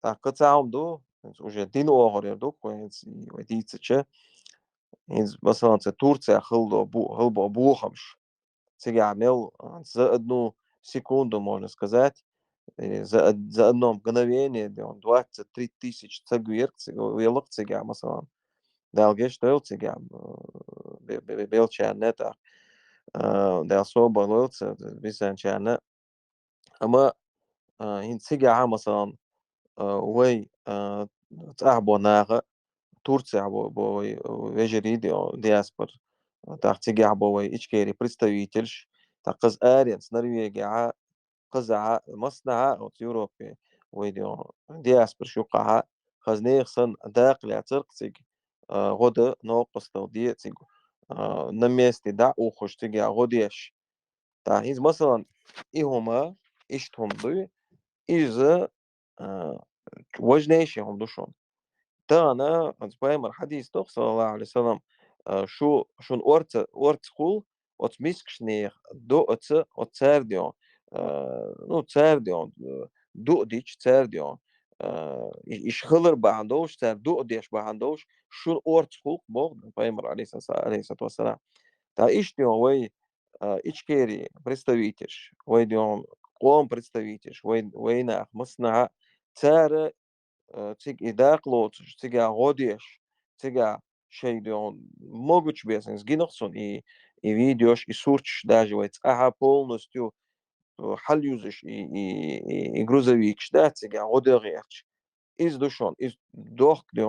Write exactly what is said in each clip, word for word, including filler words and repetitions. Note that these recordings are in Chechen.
ТӀаккха цхьа хӀума ду, хӀинца уже дин оагӀорера ду, кхо хӀинца и вай дийцача. ХӀинца, масалан, цу Турцехь хилла бу-, хилла бу-, бохамаш. Цигахь мел, а, за одну секунду, можно сказать, э, за од-, за одно мгновение, де он двадцать три тысячи цаг верг ци-, велах цигахь, масалан. Дала геча дойла цигахь, э, бе-, бе-, бе-, белчарна тӀаккха. Э, Дала собар лойла цу бисанчарна. Амма, а, хӀинца цигахь, масалан, а, вай, а, цӀахь бо наха, Турцехь бо, бо вай, а, вежарий ди-, диаспора, а, тӀаккха цигахь бо вай Ичкери представительш, тӀаккха хаза аренца Норвегехьа, хазахьа, массанхьа, оцу Европе вай ди-, диаспораш юккъехьа, хаза нехан санна дакъа лаьцар-кх цига, а, гӀо дан, новкъостал де цига, а, на месте дӀа а ухуш, цигахь гӀо деш. ТӀаккха хӀинца, масалан, и хӀума, иштта хӀума дуй, иза, а, важнейший хӀума ду шуна. Тахана оцу пайхамара хьадис ду-кх, саллаллаху Ӏалайхи ва саллам, а, шу, шуна орца, орца хул, оцу мискачу нехан дуьхьа, оцу цара де, а, ну, цара де, а, дуьхьа дича, цара де, а, и-, иштта хилар бахьана долуш, цара дуьхьа деш бахьана долуш, шуна орца хул-кх, боху пайхамара, Ӏалайхи ссала-, Ӏалайхи ссалату ва ссалам. ТӀаккха иштта де вай, а, Ичкери представительш, вай де къоман представительш, вай, вай нах массанхьа, цара, а, цига и дакъа лоцуш, цигахь гӀо деш, цигахь шайн де могучу бесанца гина-кх суна и, и видеош, и сурташ, даже вай цӀахьа полностью, а, хьалъюзуш и, и, и, и грузовикаш дац цигахь гӀо дан гӀерташ. Иза ду шуна, иза дохка де,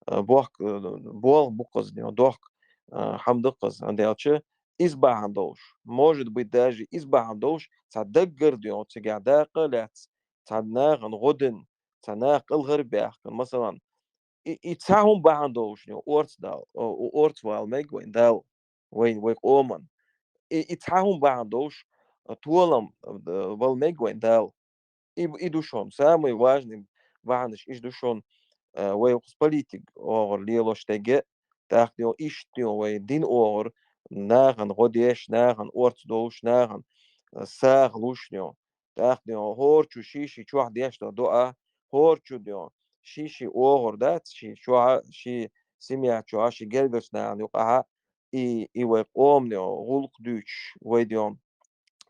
а, бохка, а, болх бу-кх иза де, дохка, а, хӀума ду-кх иза, хӀунда аьлча иза бахьана долуш, может быть, даже иза бахьана долуш, цхьа даггара де, цигахь дакъа а лаьцна, цхьа нахана гӀо дина, цхьа наха кӀалхара баьхкина, масалан, и, и цхьа хӀума бахьана долуш, орца Дала, о, о, орца вала мега вайн Дала, вайн, вай къоман. И, и цхьа хӀума бахьана долуш, а, толам, а, вала мега вайн Дала. И, и ду шуна, самый важный бахьанаш иштта ду шуна, а, вай укхаза политика оагӀор лелош дерг, тӀаккха де иштта де вай дин оагӀор, нахана гӀо деш, нахана орца долуш, нахана, а, сагӀа луш де. ТӀаккха де хӀора чу ший-ший чохь деш ду доӀа, хӀора чу де ший-ший оагӀор дац, ший чохь, ший семья чохь, ший гергарчу нахана юкъахьа, и, и вай къоман де гӀуллакх дуьйцуш, вай де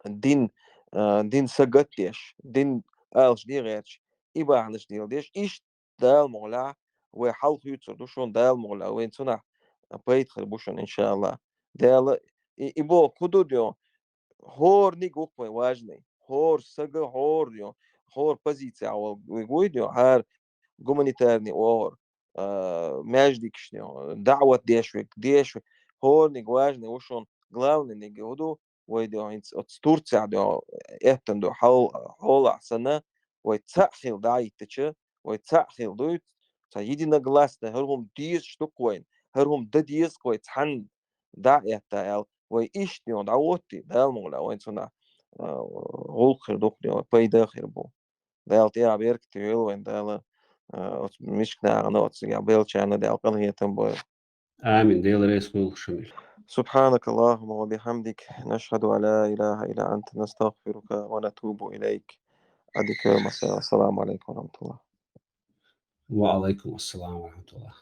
дин, а, дин сагатдеш, дин алаш де гӀерташ, и бахьанаш леладеш, иштта Дала мукъ лахь, вай хьалхуьйцур ду шуна Дала мукъ лахь, вайн цунах пайда хир бу шуна, иншааллахӀ. Дала и, и боху хӀун ду де, хӀораниг ву-кх вайн важный, хӀора сага, хӀора де, хӀора позицехь вала вуй де, хӀара гуманитарный оагӀор, а, маьждигаш де, даӀват деш верг, деш верг, хӀораниг важный ву шуна, главныйниг хӀун ду, вай де хӀинца оцу Турцехь де, эттан де хьол-, хьолахь санна, вай цхьаъ хилла дӀахӀиттича, вай цхьаъ хилла дуй, цхьа единогласно, хӀара хӀума дезаш ду-кх вайна, хӀара хӀума дан деза-кх вай цхьаьна дӀа а этта аьлла, вай иштта де дӀахӀоттий, Дала мукъ лахь, вайн цунах, а, гӀуллакх хир ду-кх де, пайда хир бу. Дала тӀехь беркате йойла вайн, Дала, а, оцу мискачу нахана, оцу цигахь беллачарна Дала къинхетам бойла. Амин. Дела реза хуьлда, Шамиль. سبحانك اللهم وبحمدك، نشهد أن لا إله إلا أنت، نستغفرك ونتوب إليك. Ӏадика йойла массарна. السلام عليكم ورحمة الله. وعليكم السلام ورحمة الله.